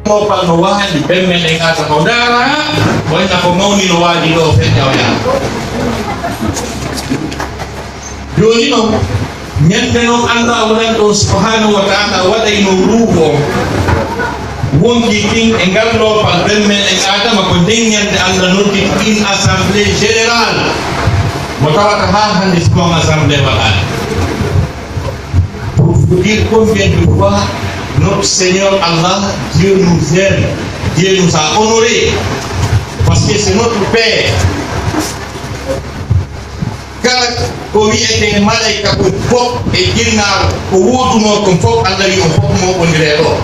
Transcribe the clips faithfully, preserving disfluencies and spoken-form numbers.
Loopal no waali, ɓen meɗen Aadama o ndaara, o wi'a ko mawni no waali ɗoo, fenna o yaha. Jooni non, ñande non Allaahu Lanɗo on subhaanahu wa ta'aalaa waɗayno ruuhu on wonkii kin e ngal loopal ɓen meɗen Aadama, ko nden ñande Alla noddi une assemblée générale mo tawata haa hannde si on assemblée waɗaali. Pour vous dire combien de fois notre Seigneur Allah, Dieu nous aime, Dieu nous a honorés, parce que c'est notre Père. Kala ko wi'etee malayka ko fof e ginnaaw ko woodunoo kon fof, Allah wi'i on fof mooɓondiree ɗoo.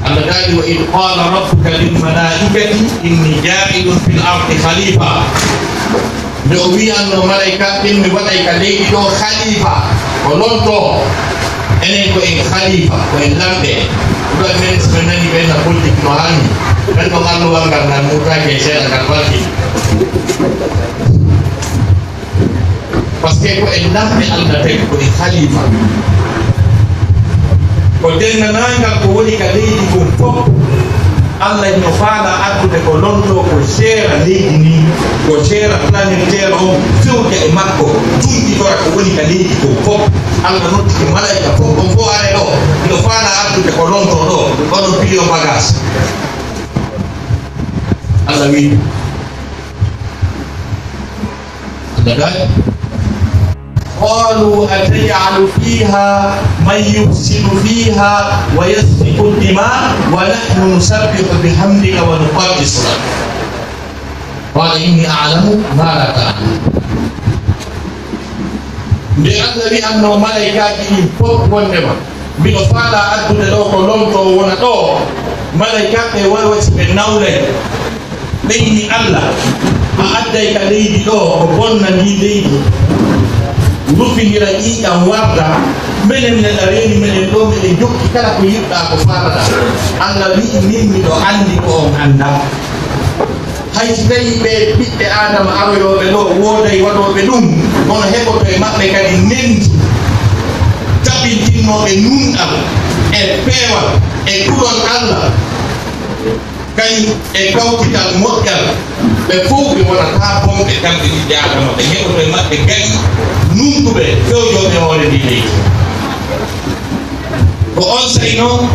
Allah daali, "Wa idh qala rabbuka lil malaikati inni ja'ilun fil ardi khalifa." Nde o wi'anno malaykaaɓe ɓen, "Mi waɗay ka leydi ɗoo khalifa, ko lontoo." Enen ko en khalifa, ko en lamɓe. Ɗum ɗoo men, so men nani ɓen na politique no hanni, men ɗon alluwal ngal, ngal murtaaki e seeɗa, ngal balki. Parce que ko en lamɓe Allah tagi, ko en khalifa. Ko denndaangal ko woni ka leydi kon fof, Allah hino faalaa addude ko lontoo, ko seera leydi ndin, ko seera planète Terre on, fewja e makko, tunɗitora ko woni ka leydi kon fof. Allah nodditi malayka fof, on fof aree ɗoo, hino faalaa addude ko lontoo ɗoo, oɗon pili on bagage. Allah wi'i. قالوا أتجعل فيها من يفسد فيها ويسفك الدماء ونحن نسبح بحمدك ونقدس لك. قال إني أعلم ما لا تعلمون. Nde Allah wi'anno malaykaaji ɗin fof wondema, miɗo faalaa addude ɗoo ko lontoo wona ɗoo, malaykaaɓe ɓen wayway si ɓe nawlay. Ɓe inni, "Allah, a adday ka leydi ɗoo ko bonna ndii leydi, rufindira ƴiiƴan warda, menen meɗa reeni meɗen ɗoo, meɗen jokki kala ko yiɗɗaa ko faalaɗaa." Allah wi'i, "Min miɗo anndi ko on anndaa." Hay si tawii ɓee ɓiɓɓe Aadama aroyooɓe ɗoo wooday waɗooɓe ɗum, kono heɓoto e maɓɓe kadi nenndi, tabintinnooɓe nunɗal e peewal e kulol Allah, kañum e kawtital moƴƴal, ɓe fow ɓe wonataa bonɓe, kamɓe ɓiɓɓe Aadama, ɓe heɓoto e maɓɓe gaɗi nunɗuɓe fewjooɓe hoore ndii leydi. Ko onsay non,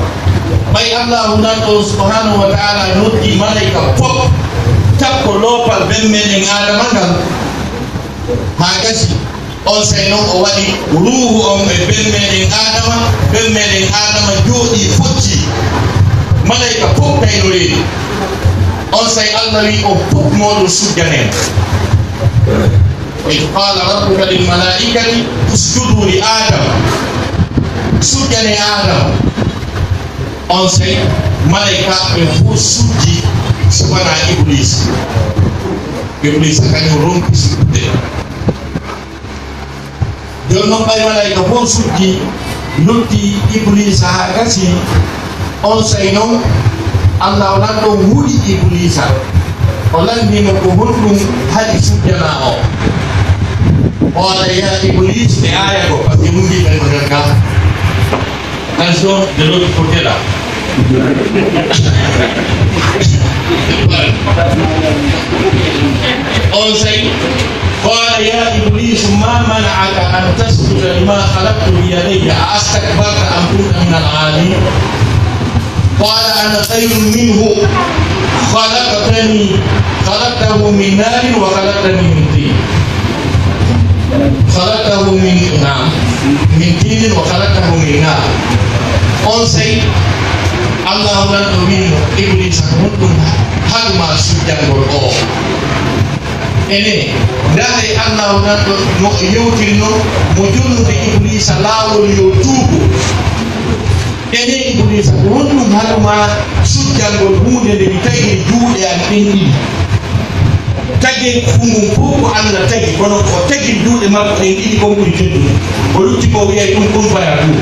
ɓay Allaahu Lanɗo on subhaanahu wa ta'aalaa noddii malayka fof, takko loopal ben meɗen Aadama ngal, haa gasi. Onsay non o waɗi ruuhu on e ben meɗen Aadama, ben meɗen Aadama jooɗii foccii. Malayka fof kayno reedi. Onsay Alla wi'i on fof mooɗon sujjanee mo. إذ قال ربك للملائكة اسجدوا لآدم. Sujjanee Aadama. Onsay malaykaaɓe ɓen fow sujji si wanaa Ibuliisa. Ibuliisa kañum ronki sujjude. Jooni non ɓay malaykaaɓe fow sujji, lutti Ibuliisa haa gasi. Onsay non, Allaahu Lanɗo on huɗi Ibuliisa. O lanndii mo ko honɗum haɗi sujjanaa o. قال يا إبليس, e aaya goo, parce que ɗum mbiɗen ko nder gaa. Attention, de l'autre côté là. Onsay, قال يا إبليس ما منعك أن تسجد لما خلقت بيدي أأستكبرت أم كنت من العالين؟ قال أنا خير منه خلقتني، خلقته من نار وخلقتني من طين. خلقته من، نعم، من طين وخلقته من نار. Onsay, Allaahu Lanɗo wi'i mo, Ibuliisa, ko honɗum haɗi ma sujjangol oo? Ene, ndaaree Allaahu Lanɗo no o yewtiri non, mo jonnude Ibuliisa laawol yo tuubu. Ene Ibuliisa, ko honɗum haɗi ma sujjangol huunde nde mi tagiri juuɗe an ɗen ɗiɗi? Tagee ngun fow ko Alla tagi, kono ko o tagiri juuɗe makko ɗen ɗiɗi kon ɓuri teddude. O lutti ko o wi'ay ɗum kun faya ɗum.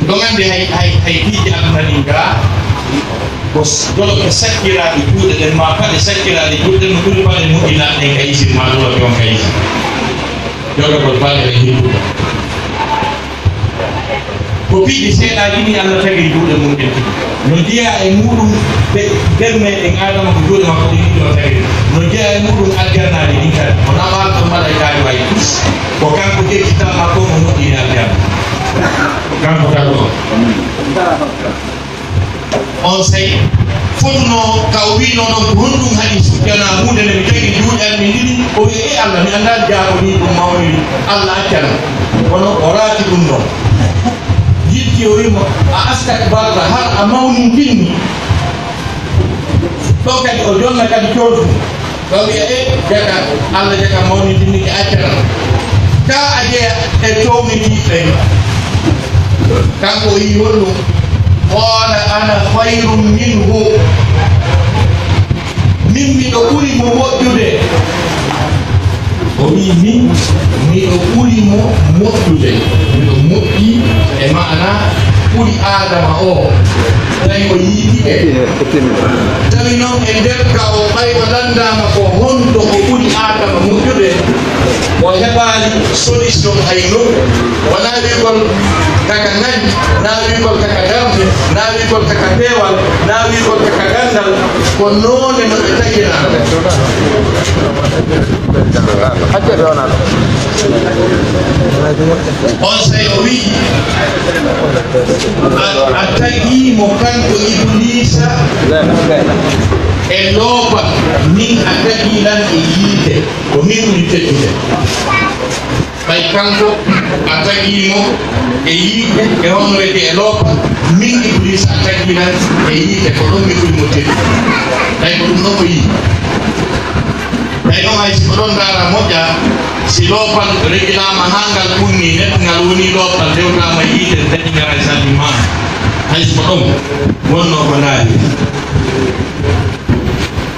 Ɗon anndi hay, hay, hay piiji aduna ɗin gaa, ko s-, doloke sakkiraaɗe juuɗe ɗen, maa paɗe sakkiraaɗe juuɗe ɗen, no ɓuri paɗe moƴƴinaaɗe ɗen ka isin, maa doloke on ka isin. Jogagol paɗe ɗen hippude. Ko piiji seeɗaaji ɗi Alla tagiri juuɗe mum ɗen tigi. No jeyaa e muuɗum be-, ɓerneeɗen Aadama ko juuɗe makko ɗen ɗiɗi o tagiri. No jeyaa e muuɗum aljannaaji ɗin kadi. O naɓaali ɗon malaykaajo hay tus. Ko kanko ƴetti tan makko o moƴƴini aljanna. Kanko tan ɗon. Onsay fotunoo ka o wi'inoo ɗon, ko honɗum haɗi sujjanaa huunde nde mi tagi juuɗe an ɗen ɗiɗi? O wi'i, "Ee Alla, mi anndaa jaako nii ɗum mawniri, Alla accana." Kono o raati ɗum ɗon. Yilti o wi'i mo, "A astakbarta, hara a mawnintinmi?" Ɗoo kadi o jonna kadi colfu. Ɗoo wi'a, "E, jaka, Alla jaka mawnintinmi ke accana." Ka a jeya e townitiiɓe ɓen. Kanko o yi'i honɗum? Qaala, "Ana khayrun minhu." Min miɗo ɓuri mo moƴƴude. O wi'i, "Min miɗo ɓuri mo moƴƴude." Miɗo moƴƴi e maana ɓuri Aadama o. Tawi o yiitike. Tawi non e nder ka o ɓay o lanndaama ko honto o ɓuri Aadama moƴƴude. O heɓaali solution hay nokku. Wonaa wi'ugol kaka ŋañ, naa wi'ugol kaka darnde, naa wi'ugol kaka peewal, naa wi'ugol kaka ganndal, ko noone no ɓe taginaa. Onsay o wi'i, a, a tagii mo kanko Ibuliisa e loopal, min a tagii lan e yiite, ko min ɓuri teddude. Ɓay kanko a tagii mo e yiite, e honno wiyetee, e loopal, min Ibuliisa a tagii lan e yiite, ko ɗon mi ɓuri mo teddude. Ɓay ko ɗum ɗon o yi'i. Ɓay non hay si ko ɗon ndaara moƴƴa, si loopal regilaama haa ngal ɓunnii, neɗɗo ngal wonii loopal, rewtaama e yiite, dañi ngal hay salli maa. Hay si ko ɗon wonnoo ko ndaari.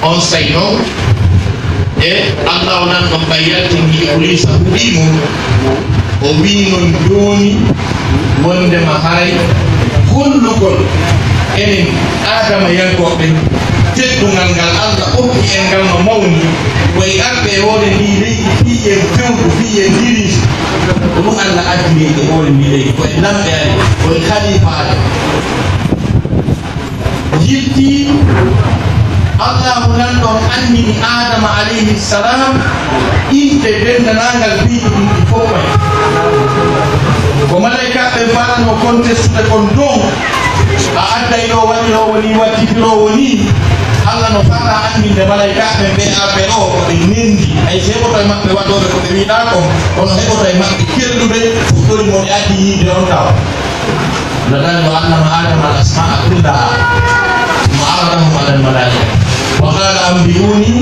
Onsay non, e Allaahu nan ɗon ɓay yaltini Ibuliisa huɗii mo, o wi'i non jooni wondema haray hollugol enen Aadamayankooɓe teddungal ngal Alla okki en ngal no mawni, ko e arɓe e hoore ndii leydi fii en fewdu, fii en dirige. Ko ɗum Alla addiri en e hoore ndii leydi, ko e lamɓe ari, ko e khaliifaaɓe. Yiltii, Allaahu nan ɗon anndini Aadama alayhi salam inɗe denndaangal piiji ɗin ɗi fof may. Ko malaykaaɓe ɓen faananoo kontestude kon ɗon, a adday ɗoo waɗiroowo nii, wattitiroowo nii, Alla no faanaa anndinde malaykaaɓe ɓen ɓe arɓe ɗoo ko ɓe nenndi. Hay si heɓoto e maɓɓe waɗooɓe ko ɓe wi'aa kon, kono heɓoto e maɓɓe kelɗuɓe fuɗɗori mo ɓe addi yiide on taw. Laqad allama Adama al-asma'a kullaha, thumma aradahum ala al-mala'ika, wa qala, "Anbi'uni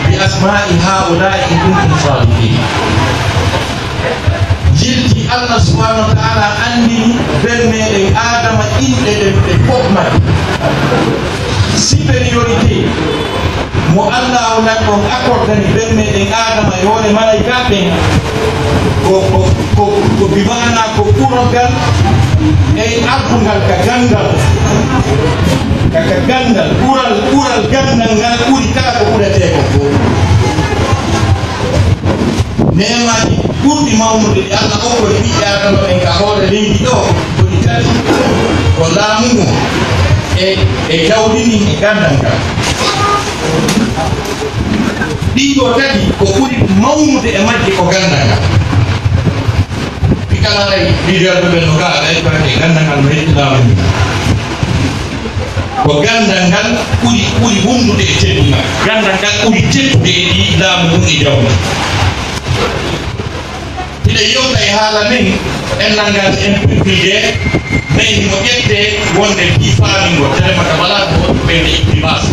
bi asma'i ha'ula'i in kuntum sadiqin." Yilti Allah subhanahu wa ta'ala anndini ben meɗen Adama inɗe ɗen ɗe fof mari. Supériorité mo Allaahu nan on accordani ben meɗen Aadama e hoore malaykaaɓe ɓen, ko, ko, ko, ko bi maanaa ko ɓurgal e ardugal ka ganndal, ka, ka ganndal, ɓural, ɓural ganndal ngal ɓuri kala ko ɓuretee kon fof. Neemaaji ɓurɗi mawnude ɗi Alla okkori ɓiɓɓe Aadama ɓen ka hoore leydi ɗoo ko ɗi tati, ko laamu ngun e, e jawdi ndin e ganndal ngal. Ɗii ɗoo tati ko ɓuri mawnude e majji ko ganndal ngal. Ɗi kala haray leader ɓe ɓen no gaa ɓe barke ganndal ngal no heɓi laamu ngun. Ko ganndal ngal ɓuri, ɓuri wondude e teddungal. Ganndal ngal ɓuri teddude e ɗi laamu ngun e jawdi. Hiɗen yewta e haala men, en langage en privilégié, mais himo ƴettee wonde fii faamingol, tele maka walaa ko woɗɗi ɓen ɓe itti baasi.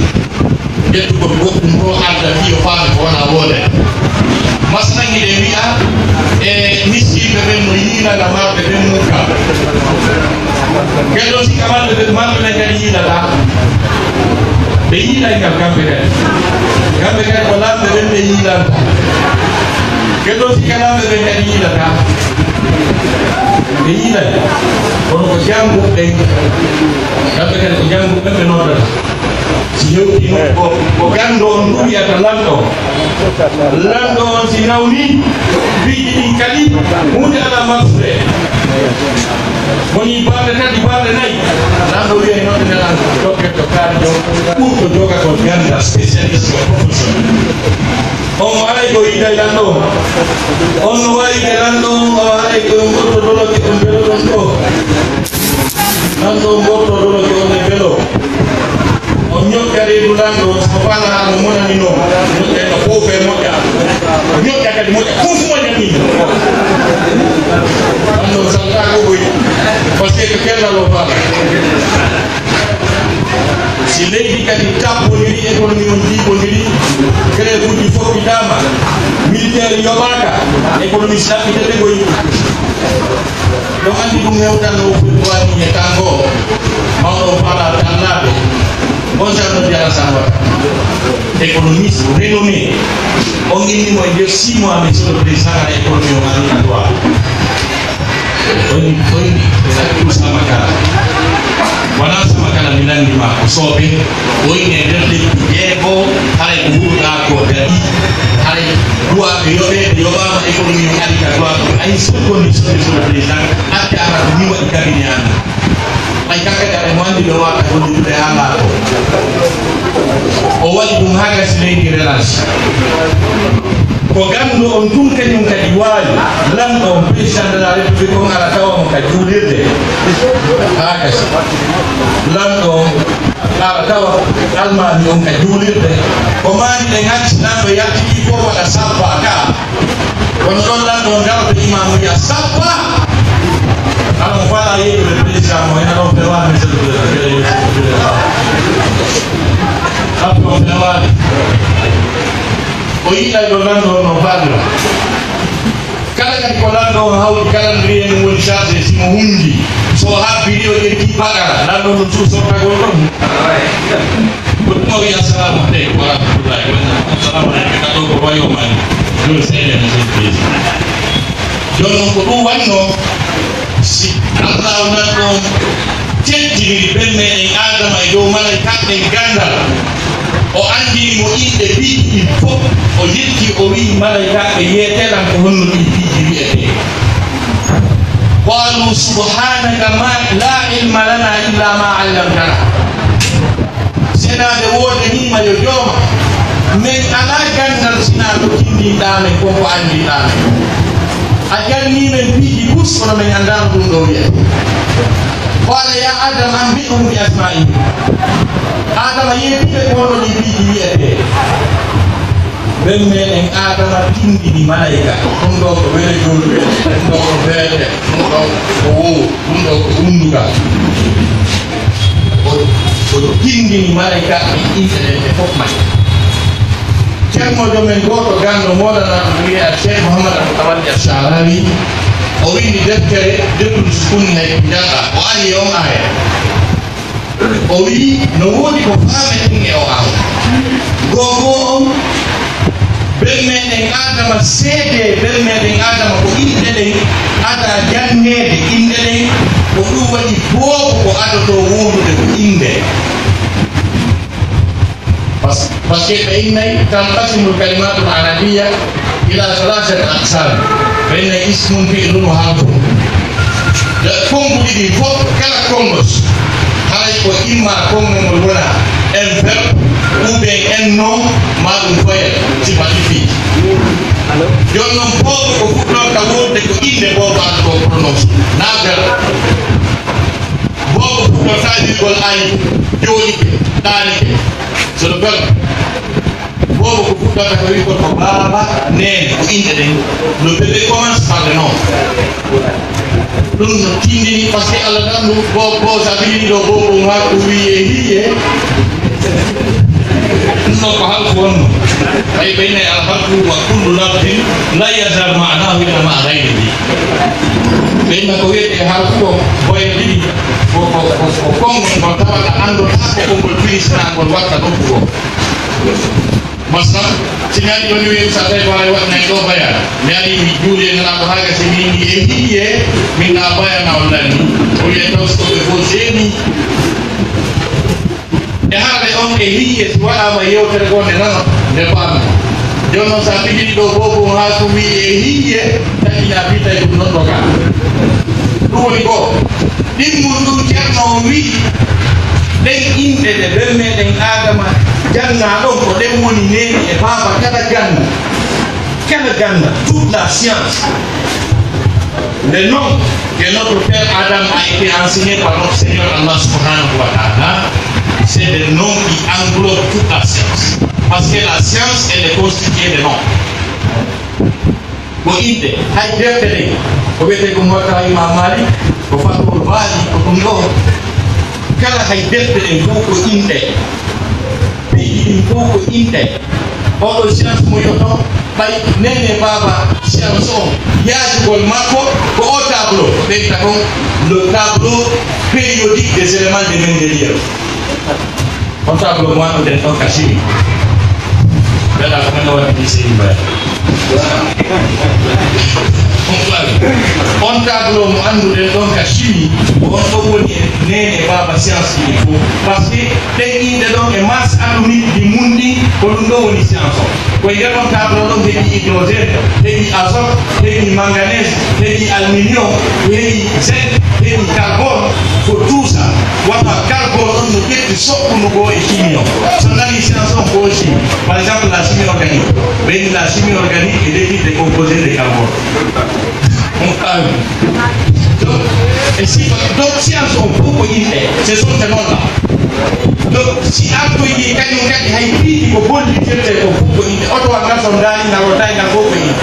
Ƴettugol goɗɗum ɗoo adda fii yo faami ko wonaa woodani. Masalan, hiɗen wi'a, e miskinɓe ɓen no yiilana marɓe ɓen mukka. Ɓen ɗoo sikka marɓe ɓen, marɓe ɓen kadi yiilataa. Ɓe yiilay ngal kamɓe kadi. Kamɓe kadi ko lamɓe ɓen ɓe yiilanta. Ɓen ɗoo sikka lamɓe ɓen kadi yiilataa. Ɓe yiilay. Kono ko jannguɓe ɓen. Kamɓe kadi ko jannguɓe ɓen ɓe noddata. Si hewtii non ko, ko ganndo on ɗum wiyata lanɗo. Lanɗo on si nawnii, piiji ɗin kadi, huunde alaa maksude. Mo Ni balɗe tati, balɗe nayi, lanɗo wi'ay noddeten lanɗo, dokken to kaarijo ɓurɗo jogagol ganndal, spécialiste, professionnel. On mo aray ko yiida e lanɗo on. On no waawi e lanɗo on, o aray ko on ɓurɗo doloke on beloɗon ɗo. Lanɗo on ɓurɗo doloke on e belo. On ñoƴƴa reedu lanɗo, so faalaa no monani non. Ñoƴƴa no fow fee moƴƴa. On ñoƴƴa kadi moƴƴa. Fow fu moƴƴa ni. Lanɗo on saltaa ko boy. Parce que ko kellal o faalaa. Si leydi kadi tappondiri, économie on jiiɓondiri, grève uji fokkitaama, militaire yoɓaaka, économie si ɗaɓɓitete koy. Ɗon anndi ɗum hewtanno Houphouët-Boigny e kanko mawɗo o faalaa tannaaɓe. On sarno Diarra Sangora, économiste renommé. On inni mo e nder six mois, Monsieur le Président, hara économie o maani addu'a. Oyni, oyni, Samakala. Wonaa Samakala mi lanndi maa ko soobe. Oyni e nder lebbi jeego, haray ko huɗuɗaa ko daɗi. Haray duwaaɓe yoɓeede yoɓaama, économie on ari ka duwaaɓe. Ay, seconde, seconde, seconde, président, atte ara ko min waɗi cabinet an. Ay, kakkadi aɗa mo anndi ɓe waata gollidude haa laato. O waɗi ɗum haa gasi leydi relance. Ko ganndo on tun kañum kadi waawi. Lanɗo on, président de la république on, ara tawa mo ka juulirde. Haa gasi. Lanɗo on, ara tawa almaami on ka juulirde. Ko maani ɗen acci lanɗo yaltiti fof waɗa sabba ka. Kono ɗon lanɗo on, ngarɗo imaamu wi'a, "Sappa!" Ala mo faala yeeyude président mo, ena ɗon fewa, monsieur le président. Sappa on fewaani. O yiɗay ɗo lanɗo on no faalira. Kala kadi ko lanɗo on hawri calendrier mum woni chargé, si mo hunji, so o habbiri, o ƴetti bakara, lanɗo on ɗum suusotagol ɗon. Ko ɗum o wi'i, "Assalamu aleykum wa rahmatullahi wa barakatuh." Assalamu aleykum, ka ɗo ko royaume an. Ɗum seeɗa no ɗum ɓeydi. Jooni non ko ɗum wannoo, si Allahu nan ɗon teddiniri ben meɗen Aadama e dow malaykaaɓe ɓen ganndal, o anndini mo inɗe piiji ɗin fof, o yilti, o wi'i malaykaaɓe, "Yeetee lan ko honno ɗii piiji wi'etee." Qaalu, "Subhaanaka ma, laa ilma lanaa illaa maa allamtanaa." Senaade woodanii ma yo jooma, men alaa ganndal sinaa ko tinndinɗaa men, kon ko anndinɗaa men. A jannii men piiji bus, kono men anndaa no ɗum ɗoo wi'etee. Qaala yaa Aadama, anbi'hum bi asmaa'ihim. Aadama yeetii ɓe ko honno ɗii piiji wi'etee. Ben meɗen Aadama tinndini malayka, ɗum ɗoo ko wele jooɗuɓe, ɗum ɗoo ko feete, ɗum ɗoo ko wowu, ɗum ɗoo ko hunndugal. O, o tinndini malayka e inɗe ɗen ɗe fof majje. Ceerno men gooto ganndo moolana ɗum wi'ee Cheikh Mouhammad Al Mutawalli Al Sha'rawi, o winndi deftere Jottude Sukuni hay ko jaɗɗaa, o ari e on aaya. O wi'i, no woodi ko faameten e o aaya. Goo goo on, ben meɗen Aadama seedee, ben meɗen Aadama ko inɗe ɗen, adaa janneede inɗe ɗen, ko ɗum waɗi boobo ko adotoo wowlude ko innde. Parce, parce que ɓe innay, tanqasimul kalimatul arabiyya ila salasati aqsam. Ɓe innay ismun, fi'lun wa harfun. Nde konnguɗi ɗin fof, kala konngol, haray ko imma konngol ngol wona un verbe, ou bien un nom, maa ɗum voyelle, sifa fi'li. Jooni non, boobo ko fuɗɗorta wowlude ko innde boobo adotoo prononce, naa verbe. Boobo fuɗɗorta wi'ugol ay, jooɗike, ɗaanike. So no bel-, boobo ko fuɗɗorta ko wi'ugol ko baaba, neene, ko inɗe ɗen. Le bébé commence par le nom. Ɗum no tinndini, parce que Allah tan ɗum, boobo, boobo, sa wi'i ɗo boobo, maa ko wi'i e hiye. Ɗum ɗon ko halku wonno. Ɓay ɓe innay al halku wa kullu lafdin la yazal ma'nahu ila ma ghayrihi. Ɓe inna ko wi'etee halku ko boye ɗiɗi, ko, ko, ko, ko konngol ngol tawata anndotaa ko konngol firi sinaa ngol watta nokku goo. Masalan, si mi ari ɗoo mi wi'i sa tawi ko hay waɗnay ɗoo bayaan. Mi ari mi juuli e Nelaaɗo haa gasi mi inni e hiye, min na bayaan a on lanni. O wi'ay taw si ko ɓe fof seeni. E haalde on e hiye, si waɗaama yewtere goo nde nano, nde faama. Jooni non, so a pijini ɗoo boobo on haa ɗum wi'i e hiye, taƴinaa fii tawi ɗum non ɗoo kaa. Ɗum woni ko, Ɗimmun ɗun, Ceerno on wi'i, ɗen inɗe ɗe ben meɗen Aadama janngaa ɗon, ko ɗen woni neene e baaba kala gannda. Kala gannda, toute la science. Le nom que notre père Adam a été enseigné par notre Seigneur Allah subhanahu wa ta'ala, c'est le nom qui englobe toute la science. Parce que la science, elle est constituée de noms. Ko inɗe, hay defte ɗen, ko wi'etee ko Muwatta Imam Malik, ko Fathul Bari, ko ɗum ɗoo. Kala hay defte ɗen fof ko inɗe. Piiji ɗin fof ko inɗe. Oɗo science mo yoto, ɓay neene baaba science on, yaajugol makko ko o tableau, ɓeyta kon le tableau périodique des éléments de Mendeleïev. On tableau mo annduɗen ɗon ka Chine. Mbeɗa ko men waɗi ɗi seni mbaya. On tableau mo annduɗen ɗon ka Chine, ko on ɗon woni e neene baaba science ɗi fof. Parce que ɗen inɗe ɗon e masse atomique ɗi mun ɗin, ko ɗum ɗon woni science o. Ko e nder on tableau ɗon heɓi hydrogène, heɓi azote, heɓi manganèse, heɓi aluminium, heɓi zinc, heɓi carbone, ko tout ça. Wata carbone on no ƴetti soɓɓundu goo e chimie on. So nani science on ko chimie. Par exemple, la chimie organique. Ɓe inni la chimie organique est décomposée de carbone. On parle. Donc, et si, donc, science on fof ko inɗe, ce sont ces noms-là. Donc, si artoyii kañum kadi hay piiji ko gollitirtee ko fof ko inɗe. Otowal ngal so ndaari ngal o tawi ngal fof ko inɗe.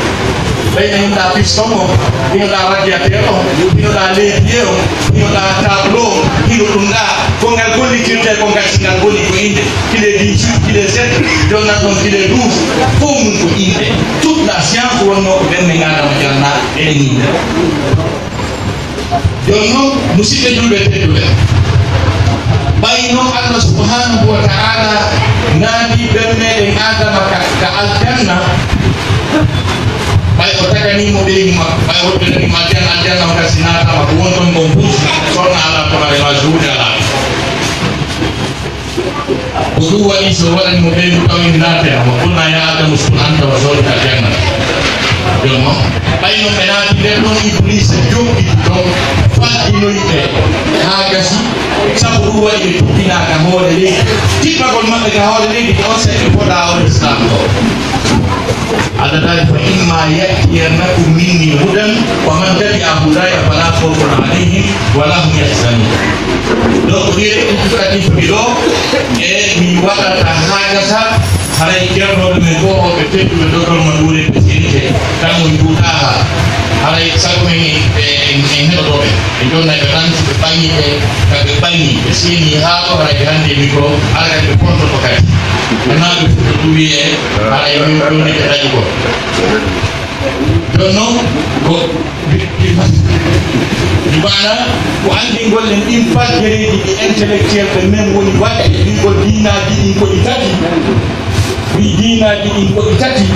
Ɓay na hino ɗaa piston o, hino ɗaa radiateur o, hino ɗaa levier o, hino ɗaa tableau o, hino ɗum ɗaa. Ko ngal gollitirtee ko ngal si ngal woni ko inɗe. Kile dix-huit, kile sept, jonnan ɗon kile douze, fof mum ko inɗe. Toute la science wonnoo ko ɓen men Aadama jannaa eɗen inɗe. Jooni non, musiɓɓe julɓe tedduɓe, ɓay non Allah subhanahu wa ta'ala naati ben meɗen Aadama ka, ka aljanna, ɓay o taganiimo ɓeygu makko, ɓay o hoddinaniimo aljanna, aljanna on kasi naataama ko won ton kon fof, sorna alaa, tabare ma juuɗe alaa. Ko ɗum waɗi so waɗani mo ɓeygu taw ina naate, wa qulna ya Adamu uskun anta wa zawjuka al-janna. Jooni non, ɓay no ɓe naati nder ɗon, Ibliisa jokkiti ton, faddinoyi ɓe haa gasi, sabu ɗum waɗi ɓe tuppinaa ka hoore leydi. Tippagol maɓɓe ka hoore leydi, ko on saa'i ɓe fodaa on Islaam ɗoo. Allah taala, "Fa imma ya'tiyannakum minni hudan, faman tabi'a hudaya fala khawfun alayhim wala hum yahzanun." Donc, ɗi rek ɗum tukkatiiɗi ɗoo, e mi waɗata haa gasa, haray ceernooɓe men goo, ɓe tedduɓe, docteur Maduure, ɓe sirike, tan mo njuutaa haa. Haray sago men en, en, en heɗotooɓe. Ɓe jonnay ɓe tan, si ɓe ɓaŋi ɓe, ka ɓe ɓaŋi, ɓe seeni haa ɗoo, haray ɓe hannde micro, hara kadi ɓe pontoto kadi. Annaa ɓe fuɗɗo ɗum wi'e, haray min ɗum ne ɓe taƴi ko. Jooni non, ko bi-, bi-, bi maana, ko anndingol en ɗin fajjereeji ɗi intellectuel ɓe men woni waɗde, wi'ugol diinaaji ɗin ko ɗi tati. Wi diinaaji ɗin ko ɗi tati,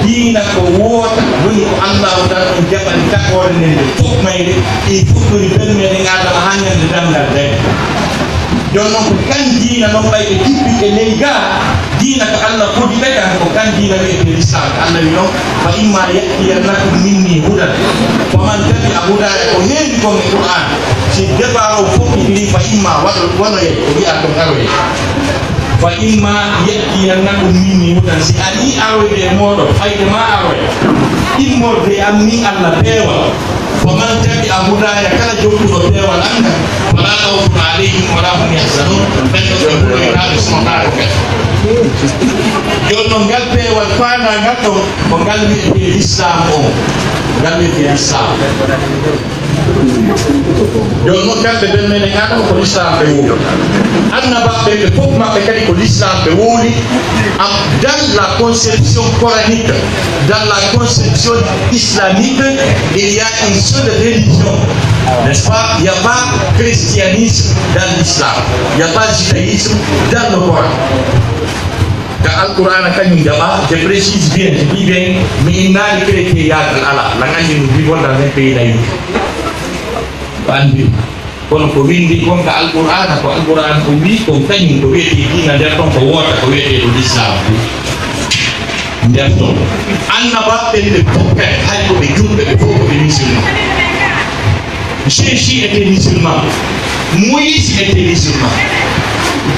diina ko woota, woni ko Allaahu tan on jaɓani tagoore nden nde fof mayre, ɗi fuɗɗori ben meɗen Aadama haa ñande darngal dari. Jooni non ko kan diina non ɓay ɓe jippi e ley gaa, diina ko Allah fodi ɓe kan, ko kan diina wi'etee Lislaam. Allah wi non, "Fa imma ya'tiyannakum minni hudan, faman tabi'a hudaya", ko heewi kon e Qur'aan. Si départ o fof ko iri, "Fa imma", waɗo, wanoye, ko wi'a kon aroye. "Fa imma ya'tiyannakum minni hudan", si alii aroyde e mooɗon, fayde maa aroya, immorde e an min Allah peewal. "Faman tabi'a hudaya", kala jokkuɗo peewal an ngal, "fala khawfun alayhim wala hum yahzanun", ɓen ɗon ɓe huloytaa, ɓe sonotaako kadi. Jooni non ngal peewal faandaa ngal ɗon, ko ngal wi'etee Lislaam on. Ngal wi'etee Lislaam. Jooni non, kamɓe ben meɗen Aadama ko Lislaam ɓe wowli. Annabaaɓe ɓe fof maɓɓe kadi ko Lislaam ɓe wowli. Am, dans la conception coranique, dans la conception islamique, il y a une seule religion, n'est-ce pas? Il y a pas christianisme dans l'islam, il y a pas judaïsme dans le Coran. Ka Alqur'aana kañum jaɓaa, je précise bien, je dis bien, mi innaali chrétien'yaagal alaa, lan anndi no vivons dans un pays laïque. Ko anndi. Kono ko winndi kon ka Alqur'aana, ko Alqur'aana ko wii kon kañum, ko wi'etee diina nder ton ko woota, ko wi'etee ko Lislaam. Nder ton. Annabaaɓe ɓen ɓe fof kadi, hay ko ɓe julɓe, ɓe fof ko ɓe musulman. Jésus était musulman. Moïse était musulman.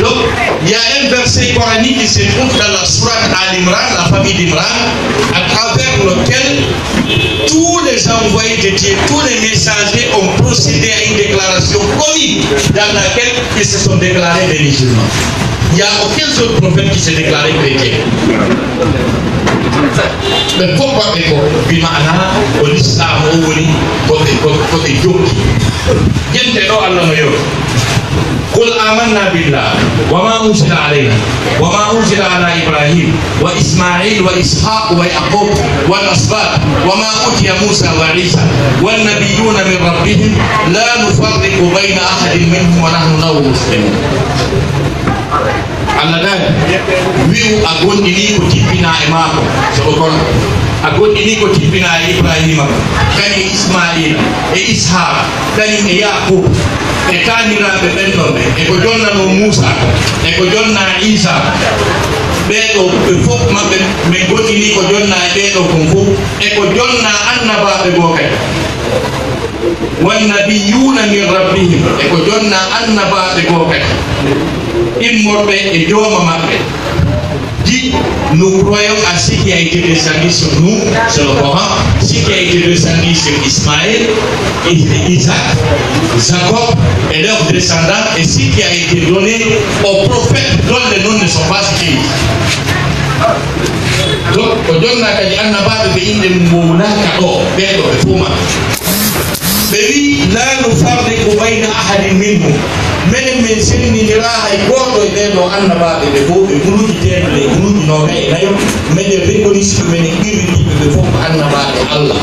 Donc, il y a un verset coranique qui se trouve dans la sourate Al Imran, la famille d'Imran, à travers lequel tous les envoyés de Dieu, tous les messagers ont procédé à une déclaration commune dans laquelle ils se sont déclarés des musulmans. Il y a aucun autre prophète qui s'est déclaré chrétien. Ɓe fof maɓɓe ko bi maana ko l'islam o woni ko ɓe, ko, ko ɓe jokki. Jente ɗo Allah no yewti. قل آمنا بالله وما أنزل علينا وما أنزل على إبراهيم وإسماعيل وإسحاق ويعقوب والأسباط وما أوتي موسى وعيسى والنبيون من ربهم لا نفرق بين أحد منهم ونحن له مسلمون. Allah daali, wi'u a gomɗinii ko jippinaa e maako, so ko kono, a gomɗinii ko jippinaa e Ibraahiima, kañum e Ismaa'iila, e Ishaaqa, kañum e Yaaquuba, e taaniraaɓe ɓen ɗon ɓen, e ko jonnanoo Muusaa, e ko jonnaa Iisaa. Ɓee ɗoo ɓe fof maɓɓe, men gomɗinii ko jonnaa e ɓee ɗoo kon fof, e ko jonnaa annabaaɓe goo kadi. والنبيون من ربهم, e ko jonnaa annabaaɓe goo kadi, immorɓe e jooma maɓɓe. Dit, nous croyons à ce qui a été descendu sur nous, sur le Coran, ce qui a été descendu sur Ismaël, Is-, Isaac, Jacob et leurs descendants, et ce qui a été donné aux prophètes dont les noms ne sont pas écrits. Donc, ko jonnaa kadi annabaaɓe ɓe innde mum wowlaaka ɗoo, ɓee ɗoo ɓe fof maɓɓe. Ɓe wi'i, "لا نفرق بين أحد منهم." Menen men senndindiraa hay gooto e ɓee ɗoo annabaaɓe ɓe fof, ɓe guluuji teemedere e guluuji noogay e nayo, meɗen reconnaître, meɗen qirri ɓe fof ko annabaaɓe Allah.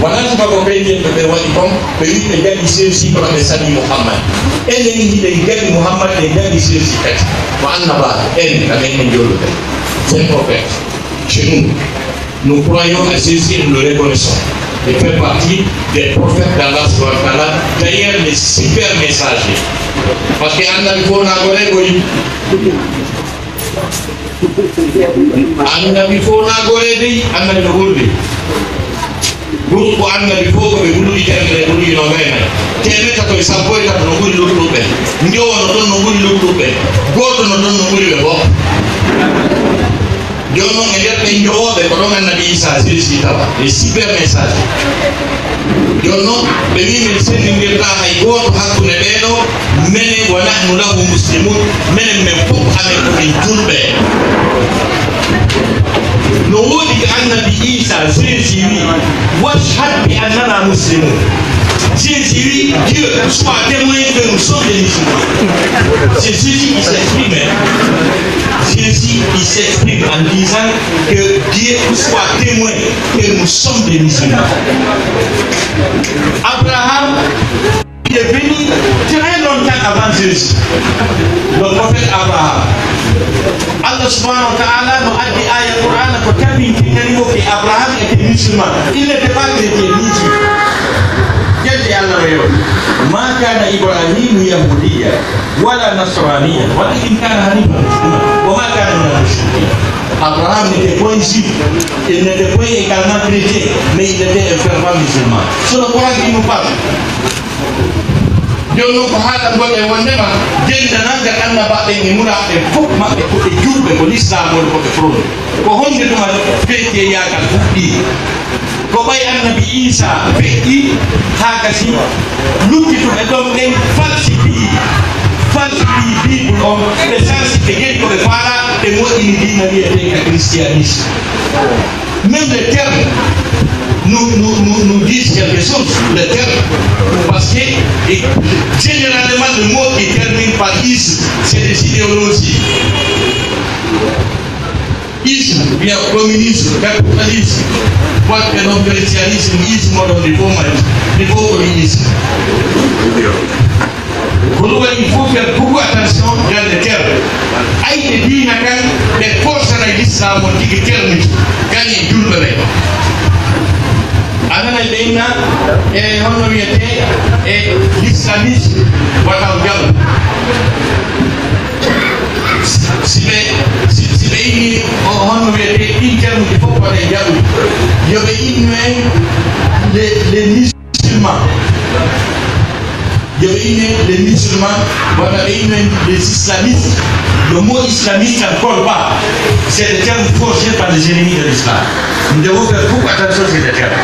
Wonaa subaka ko chrétienɓe ɓe waɗi kon, ɓe wi'i ɓe jaɓi Jésus kono ɓe saɗi Muhammad. Enen hiɗen jaɓi Muhammad, en jaɓi Jésus kadi. Ko annabaaɓe, en, ka men en jolluɓe. C'est un prophète. Chez nous, nous croyons à Jésus et nous le reconnaissons. Il fait partie des prophètes d'Allah subhanahu wa ta'ala, d'ailleurs les super messagers. Parce que annabi fof na ko regoyi. Annabi fof na gore dey, annabi no ɓurdi. Groupe annabi fof ko ɓe guluuji teemedere e guluuji noogay e nayo. Teemeɗɗe tato e sappo e tato no ɓuri luttuɓe. Njowo no ton no ɓuri luttuɓe. Gooto no ton no ɓuri ɓe fof. Jooni non, e nder ɓen njowooɓe, ko ɗon Annabi Iisaa Jésus tawa, les super messagers. Jooni non, ɓe wi'i, "Men senndindirtaa hay gooto hakkunde ɓee ɗoo, menen, ونحن له مسلمون, menen men fof amen ko ɓen julɓe." No woodi ko Annabi Iisaa Jésus wi'i, "واشهد بأننا مسلمون." Jésus dit, Dieu soit témoin que nous sommes des musulmans. C'est Jésus qui s'exprime. Jésus, il s'exprime en disant que Dieu soit témoin que nous sommes des musulmans. Abraham, il est venu très longtemps avant Jésus. Le prophète Abraham. Allah subhanahu wa ta'ala no addi aya Qur'ana ko tabintinani mo que Abraham était musulman. Il n'était pas chrétien ni juif. Jenti Allah no yewti. ما كان إبراهيم يهوديا ولا نصرانيا ولكن كان حنيفا مسلما وما كان من المشركين. Abraham n'était point juif, il n'était point également chrétien, mais il était un fervent musulman. C'est le Coran qui nous parle. Jooni non ko haalangol e wonndema denndaangal annabaaɓe ɓen e nulaaɓe ɓen fof maɓɓe ko ɓe julɓe, ko lislaam woni ko ɓe prôné. Ko honde tuma fecceyaagal fuɗɗii? Ko ɓay Annabi Iisaa feƴƴi haa gasi luttituɓe ɗon ɓen falsifié, falsifié Bible on, ɓe sansi, ɓe geɗi ko ɓe faalaa, ɓe moƴƴini diina wi'eteenga christianisme. Même les termes nous, nous, nous, nous disent quelque chose, les termes. Parce que, et, généralement, le mot qui termine par isme, c'est des idéologies. Isme, ou bien communisme, capitalisme, quoique non christianisme, isme, on dit, il faut, il faut communisme. Ko ɗum waɗi, il faut faire beaucoup attention dans les termes. Ayɓe diina kan, ɓe korsanay lislaam on tigi terme ji, kañum e julɓe ɓen. A nanay ɓe inna, e honno wiyetee, e l'islamisme, wata on jaɓu. Si ɓe, si, si ɓe inni, o, honno wiyetee, ɗin terme ji fof wata en jaɓu. Yo ɓe innu en les, les musulmans. Yo ɓe inne les musulmans, walla ɓe inne les islamistes. Le mot islamiste encore pas. C'est des termes forgés par les ennemis de l'islam. Nous devons faire beaucoup attention sur les termes.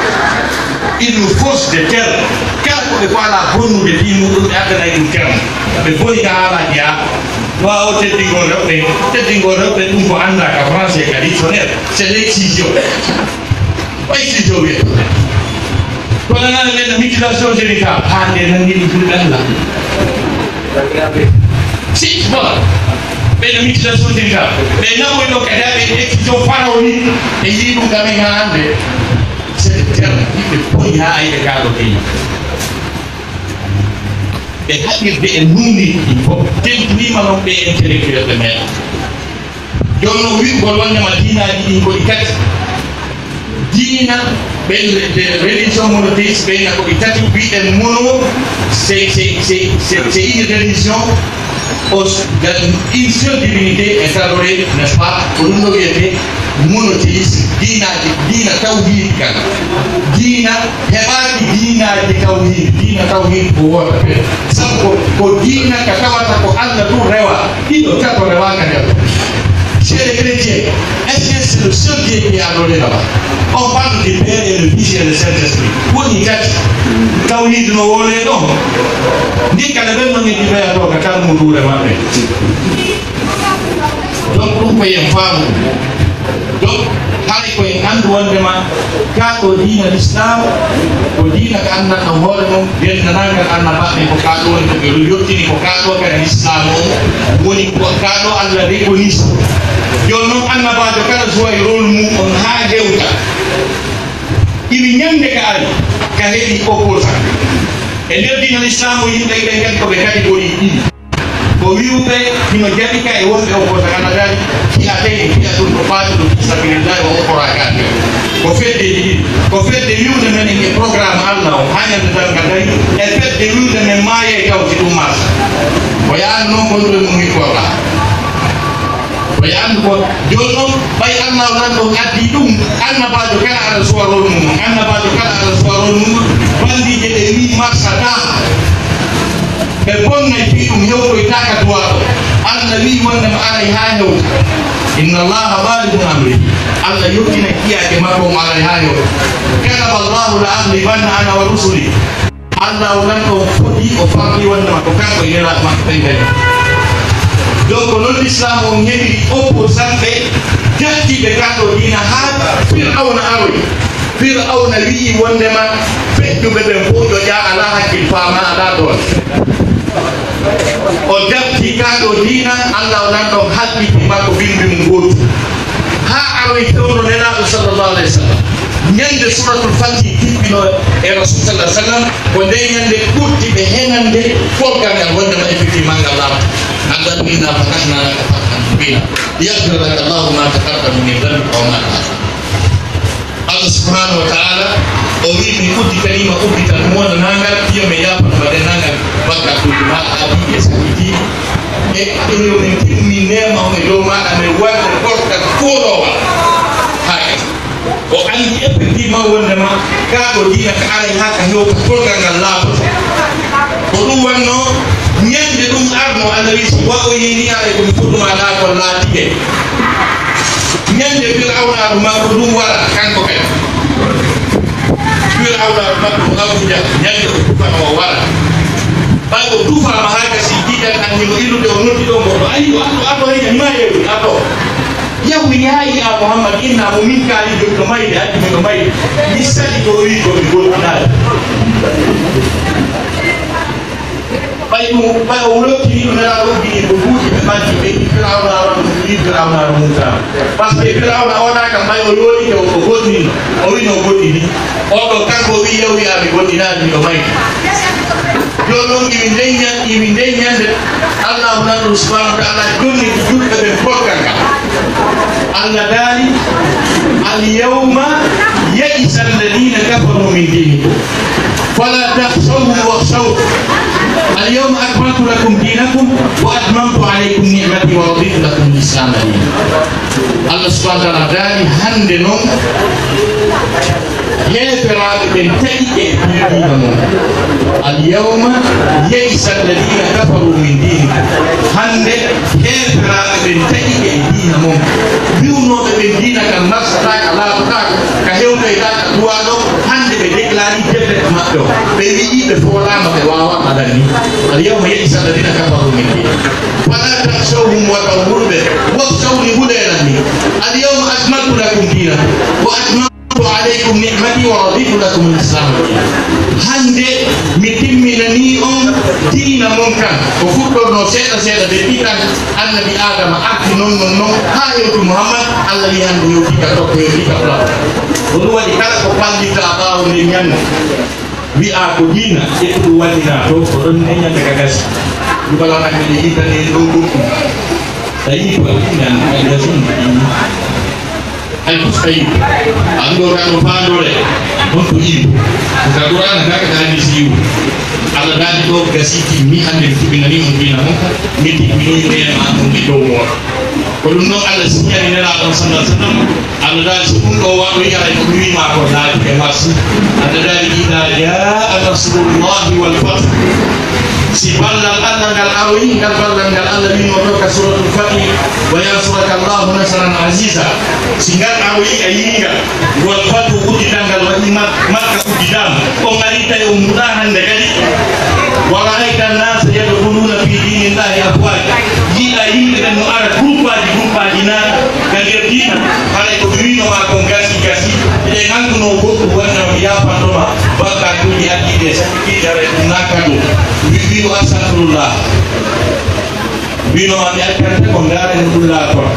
Ils nous forcent des termes. Kala ko ɓe ko alaa bonnude fii muɗum, ɓe addanay ɗum terme. Ɓe boni ka haalaaji haa. Waaw, teddingol rewɓe, teddingol rewɓe, ɗum ko anndaa ka français, ka dictionnaire, c'est l'excision. Ko excision wiyata. Kono nana ɓe no mutilation génitale, haa nde nanndi ɗum fulɓe Allah. Si, voilà. Ɓe no mutilation génitale. Ɓe naɓoy ɗo kadi ɓe excision pharaonique. Ɓe yii ɗum ka men haa hannde. C'est des termes, yimɓe boni haa ayɓe kaa ɗo keñi. Ɓe haɓirde e nuunirɗi fof, tentinii ma non ɓe intellectuel ɓe meeɗa. Jooni non wi'ugol wonde ma diinaaji ɗin ko ɗi tati. Diina, ɓen, de religion monothéiste, ɓen ko ɗi tati, wi'en mono, c'est, c'est, c'est, c'est, c'est une religion au, dans une seule divinité est adorée, n'est-ce pas? Ko ɗum ɗo wiyetee monothéisme, diinaaji, diina tawhiid kan. Diina heɓaaki diinaaji tawhiid, diina tawhiid ko wootere. Sabu ko, ko diina ka tawata ko Allah tun rewa, ɗiɗo, tato rewaaka nder. Chez les chrétiens, est-ce que c'est le seul Dieu qui est adoré là-bas? On parle du Père et le Fils et le Saint-Esprit. Woni tati. Tawhiid no woolee ɗon. Ndin kala ɓen non e ɗi ɓeya ɗo ka kalmunduure maɓɓe. Donc, ɗum ko yen faamu. Donc, haray ko en anndu wondema kaa ɗoo diina Lislaam, ko diina ka anndanɗo hoore mum, denndaangal annabaaɓe ko kaa ɗoo woni, ko ɓe yottini ko kaa ɗoo kadi Lislaam on woni ko kaa ɗoo Allah rekonii. Jooni non annabaajo kala suway rôle mum on haa hewta. Iwi ñannde ka ari, ka heɓi opposant. E nder diina Lislaam o yimɓe ɓen kadi ko ɓe catégorie ɗiɗi. Ko wi'uɓe hino jaɓi ka e wonɓe opposant, ana dari fi'atayni, fi'atun tuqatilu fi sabilillahi wa ukhra kafira. Ko feddeeji ɗiɗi. Ko fedde wi'unde men e programme Allah on, haa ñande darngal dari, e fedde wi'unde men maayay taw si ɗum marsa. Ko yaani non ko ɗum e mum hittoɗaa. Ko yaani ko jooni non, ɓay Allahu nan ɗon addi ɗum, annabaajo kala ana suwa rôle mum, annabaajo kala ana suwa rôle mum, bandiije ɗe wi'i marsataa. Ɓe bonnay fii ɗum hewtoytaaka duwaaɗo. Allah wi'i wonde mo aray haa hewta. Inna Allaha balighu amri. Allah yottinay kiyaake makko mo aray haa hewta. Kataba Allahu la aghlibanna ana wa rusuli. Allah o nan ɗon foti, o farli wonde makko kanko e nelaaɓe makko ɓen kadi. Donc, non Lislaam on heɓiri opposant ɓe, jattiiɓe kaa ɗoo diina haa Fir'awna aroyi. Fir'awna wi'i wondema feƴƴuɓe ɓen fow ƴoƴaa, alaa hakkil, faamaa alaa doole. O jatti kaa ɗoo diina, Allah o nan ɗon halɓiti makko bimbi mum gootu. Haa aroy fewndo Nelaaɗo sallallahu alayhi wa sallam. Ñande Suuratul Fatih tippino e Rasul sallallahu alayhi wa sallam, ko nde ñande ɓurti ɓe henande polgal ngal wondema effectivement ngal laaɓi. Allah wi'i, "Innaa fatahnaa laka fathan mubiinaa, liyaghfira laka Allaahu maa taqaddama min dhanbika wa maa ta'akhkhara." Allah subhanahu wa ta'ala, o wi'i, "Mi udditanii ma uddital wonanaangal, yo mi yaafano ma denndaangal bakkatuuji maaɗa aadiiɗi e sakkitii. E yo min timmin neema on e dow maaɗa, min waɗa korka kooloowa." Haa kadi. O anndi effectivement wondema kaa ɗoo diina ka aray haa ka hewta, polgal ngal laaɓoto. Ko ɗum wonnoo, ñande ɗum arnoo, Allah wi'i, "Si waɗoyii nii, aray ko mi fotuma ɗaa ko laatike." Ñande Fir'awnaaru makko ɗum wara, kanko kadi. Fir'awnaaru makko ko Abu Jahl, ñande o tufano o wara. Ɓay o tufaama haa gasi, giɗal an hino illude, o noddi ɗon goɗɗo. Ayi, o arɗo, arɗo, hino hima yeewi, arɗo. Yahu, yaha yi'a Muhammad, inna mo min kaali jooni no mayde, addi mo no mayde. Mi sali ko o wi'i ko mi gontinaali. Ɓay ɗum, ɓay o lottini ɗum, Nelaaɗo uddini ko buuɗi ɓe ɓanti, ɓe wi'i Firawna aron ɗum, wi'i Firawna aron Muusaa. Parce que Firawna o ɗa kam, ɓay o yooɗike, o, o gontini, o wi'i no gontini. O ɗo kanko o wi'i, yahu wi'a mi gontinaali, miɗo mayde. Jooni non, iwi nden ñan-, iwi nden ñande, Allaahu nan ɗum subhaanahu wa ta'aala jonni ko julɓe ɓen polgal ngal. Allah daali, "Al-yawma ya'isa alladhiina kafaruu min diinikum, falaa takhshawhum wakhshawni." اليوم أكملت لكم دينكم وأتممت عليكم نعمتي ورضيت لكم الإسلام دينا. Allah subhanahu wa ta'ala daali, hande non, heeferaaɓe ɓen taƴike e diina mon. اليوم يئس الذين كفروا من دينكم. Hande heeferaaɓe ɓen taƴike e diina mon. Wi'unooɓe ɓen diina kan marsataaka, laaɓataaka, ka hewtoytaaka duwaaɗo, hande ɓe déclare défaite maɓɓe on. Ɓe wi'i ɓe foolaama, ɓe waawaa aɗan ni. اليوم يئس الذين كفروا من دينكم. فلا تخشوهم وتوهروا به واخشوني hulee lan ni. اليوم أكملت لكم دينكم وأتممت عليكم نعمتي ورضيت لكم الإسلام دينا. Hande mi timminanii on diina mon kan. Ko fuɗɗornoo seeɗa seeɗa depuis tan Annabi Aadama arti non non non haa hewti Muhammad, Allah wi'i hande hewti ka tokko, hewti ka fula. Ko ɗum waɗi kala ko fallitaa ɓaawo nden ñannde, wi'aa ko diina, ƴettu ɗum waɗinaa to, ko ɗon ne ñande ka gasi. Ɗum alaa hande ɗe yintani en ɗon ɗum. Tawi ko diina, ka gasi. Ay, ay. Anndo kan no faandoore, honto iwu. Ka Qur'aana ka, ka hadiisi iwu. Allah daali ɗo gasii timmi, hannde mi tibinanii on diina mon, mi timminoyi neema on e dow mon. Ko ɗum ɗon Allah siñani Nelaaɗo on, sallallahu alaihi wasallam. Allah daali, so ɗum ɗo waɗoyi, haray ko mi wi'i maa ko naati e mars. Allah daali, إذا جاء نصر الله والفتح. Si ballal Allah ngal aroyi, ngal ballal ngal Allah wi'unoo ɗo ka Suuratul Fathi, وينصرك الله نصرا عزيزا. Si ngal aroyi, a yi'i ngal, wal fathu, uddital ngal waɗi Mak-, Makka udditaama. On arii tawi on mutaa hande kadi. ورأيت الناس يدخلون في دين الله أفواجا. Yi'aa yimɓe ɓen no ara guruppaaji, guruppaaji naata ka nder diina. Haray ko mi wi'unoo maa kon gasii, gasii. Eɗen annduno goɗɗum wonnoo mi yaafanto ma. Bakkatuuji addiiɗi e sakkitii, haray ɗum naata ɗum. Wi-, wi'u astagfirullah. Wi'unoo maa mi accante ko ndaare no ɗum laatora.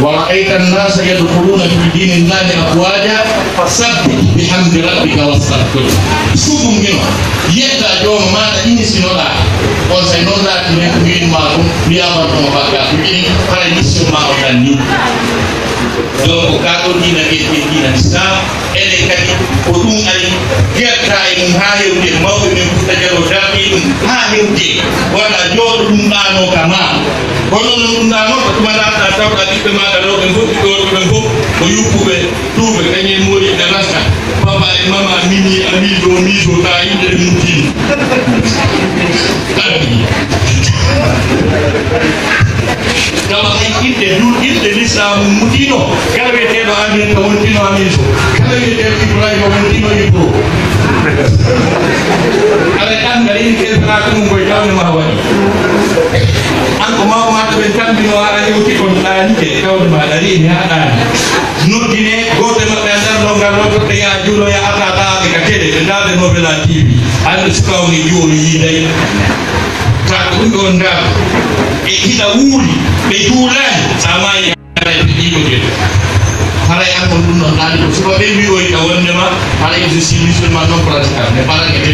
ورأيت الناس يدخلون في دين الله أفواجا فسبح بحمد ربك واستغفره. Suɓu ngino, yetta Joomi maaɗa, inisinoɗaa. Onsay non laati men ko wi'unoo maa kon, mi yaafanto ma bakkatuuji ɗin, haray mission maa on ɗannii. Donc, kaa ɗoo diina wi'etee diina Islam, enen kadi ko ɗum ari, gertaa e mum haa hewti e mawɓe men Fuuta Jaloo dartii ɗum haa hewti e wata jooɗo ɗum ɗaanoo ka maa. Kono non ɗum ɗaanoo ko tuma ɗaanɗaa tawɗaa ɓiɓɓe maaɗa rewɓe fof, ɓiɓɓe worɓe ɓen fof ko yuppuɓe, tuuɓe, kañum e mooliɓe rasta. Papa e mama, mini, ami, do, mi, do, ta, yimɓe ɓe muttini. Tawi. Tawa hay inɗe dul-, inɗe lislaamu mutino, kala wi'eteeɗo Aminata wontino Aminata, kala wi'eteeɗo Ibrahima wontino Ibro. Aray an, a yi'i ɓe faa ko ɗum koye tawde ma waɗi. An ko mawɓe maɓɓe ɓen tambino, aray hewti kon ɗaanike, tawde ma ɗaani, mi haɗaani. Noddinee gooto e maɓɓe e nder lonngal looto, ɓe yaha juulo, yaha arta tawaɓe ka tele, ɓe ndaarde Novela T V. Hannde suka on e juulo yiiday. Ka ko ɗum ɗon ndaar. E hiɗa wuuri, ɓe juulaani, sa maayi, haray ɓe ɗiɗo ɓe. Haray an on ɗum ɗon ɗaani ko suka ɓe wi'oyta wonde ma, haray je suis musulman non pratiquant, mais barake ɓe,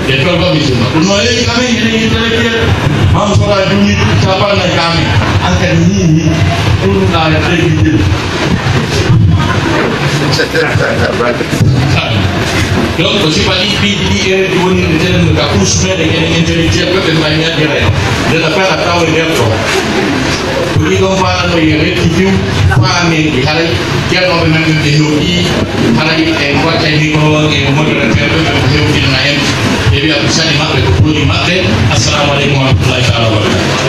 ɓe tolba musulman. Ɗum no yeeyi kamen, eɗen intellectuel, Maam Sora juuli capanɗe kamen, an kadi ni, ni, ɗum ɗaani ɓe giɗel. Donc, ko sifa ɗi piiji ɗi, erreur ɗi woni ɗi telen ka couche meɗen enen intellectuel ɓe, ɓe mbawi ñaɗɗirde. Nde na fela taw e nder to. Ko ɗi ɗon faala no ye rectifie, faameeji haray, ceernooɓe men ɓe ɓe hewti, haray e wattay micro e modérateur ɓe ɓe hewtinana en. Ɓe wi'a ko sani maɓɓe, ko boni maɓɓe. Assalamu aleykum wa rahmatullahi taala wa barakatuh.